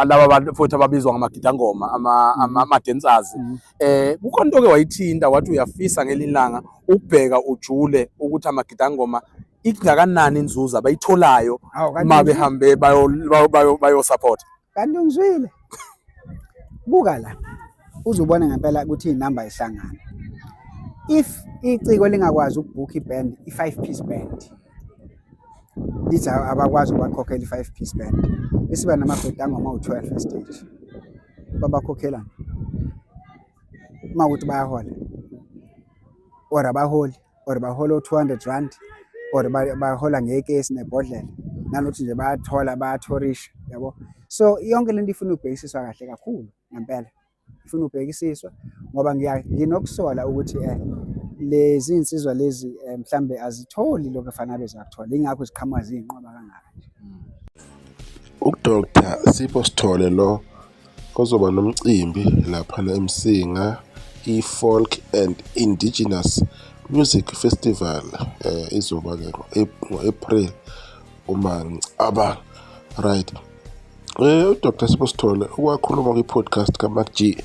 Laba bantu futhi ababizwa ngamagidangoma, ama-dancers. Kukhona into ke wayithinta, wathi uyafisa ngelinye ilanga ukubheka ujule ukuthi amagidangoma ingakanani inzuzo abayitholayo Hawu, kanti uma behambe bayo support. Kanti ungizwile. Buka la, uzubona ngempela ukuthi iy'namba zihlangana. If iciko lingakwazi ukubhukha iband, i-five piece band, lithi abakwazi ukubakhokhela i-five piece band, bese namagidangoma awu-12 estage, babakhokhelani? Uma kuwukuthi bayahola or abaholi, or bahola o-R200 or bahola ngekesi nebhodlela, nanokuthi nje bayathola, bayathorisha, yabo. So yonke lento ifuna ukubhekisiswa kahle kakhulu ngempela, ifuna ukubhekisiswa ngoba nginokusola ukuthi lezi iy'nsizwa lezi mhlambe azitholi lokhu efanele zakuthola, yingakho ziqhamuka ziyinqwaba kangaka nje. UDr Sipho Sithole lo ozoba nomcimbi laphana eMsinga, i-Folk and Indigenous Music Festival, izoba-ke ngo-April uma ngicabanga right. UDr Sipho Sithole ukwakhuluma kwi-podcast kaMac G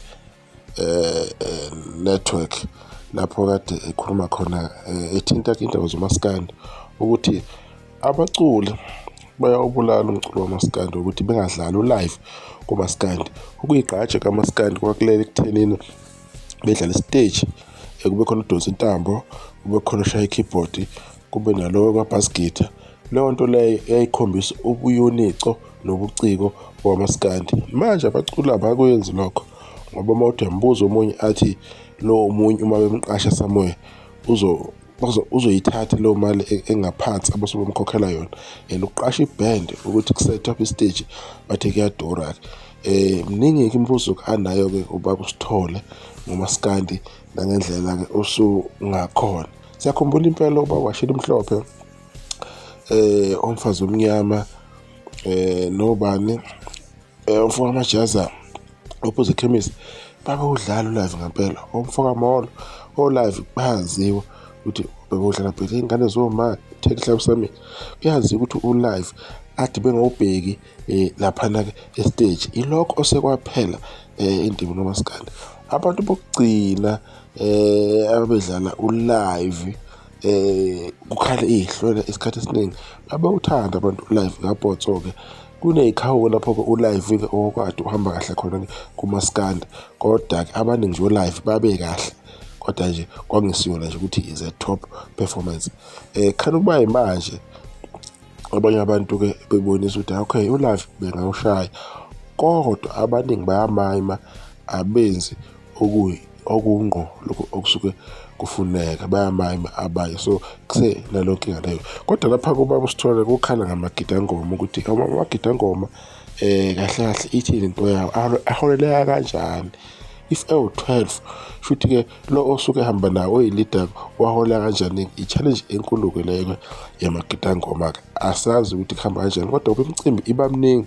Network, lapho kade ekhuluma khona ethinta indaba zomaskandi, ukuthi abaculi bayawubulala umculo wamaskandi ukuthi bengadlali u-live kumaskandi. Ukuyigqaja kamaskandi kwakulele ekuthenini bedlala isiteji, kube khona udonsa intambo, kube khona oshaya i-keyboard, kube nalowo ka-bass guitar. Leyo nto leyo yayikhombisa ubuyonico nobuciko bamaskandi. Manje abaculi abakwenzi lokho, ngoba uma uthi uyambuza omunye, athi lo omunye uma bemqasha somewhere uzoyithatha leyo mali engaphansi abasuke bemkhokhela yona, and ukuqasha ibhendi ukuthi ku-set up isiteji bathi kuyadura-ke. Mningi-ke imibuzo anayo-ke ubaba uSithole ngomaskandi nangendlela-ke osungakhona. Siyakhumbula impela ubaba washila imhlophe, umfazi omnyama, nobani, umfo kaMajaza ophuza ekhemisi, babewudlala u-live ngempela. Omfo kaMolo o-live bayaziwa ukuthi bebewudlala, bheka iy'ngane zoma thela ihlabisami, kuyaziwa ukuthi u-live ade bengawubheki laphana-ke esiteji. Ilokho osekwaphela indima kamaskandi. Abantu bokugcina ababedlala u-live, kukhale iy'hlwele isikhathi esiningi, babewuthanda abantu u-live kaPotso-ke. Kuney'khawu lapho-ke u-live-ke okade uhamba kahle khona-ke kumaskandi, kodwa-ke abaningi nje o-live babe kahle, kodwa nje kwakungesiyona nje ukuthi is a top performance. Khani ukuba yimanje abanye abantu-ke bebonisa ukuthi okay, u-live bengawushaya, kodwa abaningi bayamayima, abenzi okungqo lokhu okusuke kufuneka, bayamayima abanye, so kusenaleyo nkinga leyo. Kodwa lapha kubaba uSithole kukhala ngamagidangoma ukuthi amagidangoma kahle kahle ithini into yawo, aholeleka kanjani? If ewu-12, shuthi-ke lo osuke ehamba nawo oyi-leader wahola kanjani? I-challenge enkulu-ke leyo yamagidangoma-ke, asazi ukuthi kuhamba kanjani, kodwa imicimbi iba miningi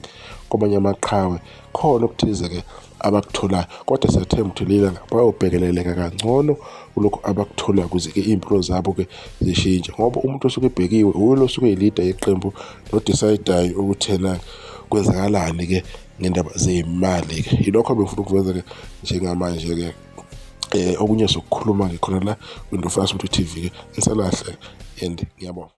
kwamanye amaqhawe, khona okuthize-ke abakutholayo, kodwa siyathemba ukuthi leli langa bayobhekeleleka kangcono kulokhu abakutholayo ukuze-ke iy'mpilo zabo-ke zishintshe, ngoba umuntu osuke ebhekiwe uye lo osuke eyi-leader yeqembu nodecidayo ukuthi yena kwenzakalani-ke ngendaba zey'mali-ke. Yilokho ebengifuna ukuveza-ke njengamanje-ke. Okunye sokukhuluma-ke khona la kwiNdofaya Sotho TV-ke. Nisalahle and ngiyabonga.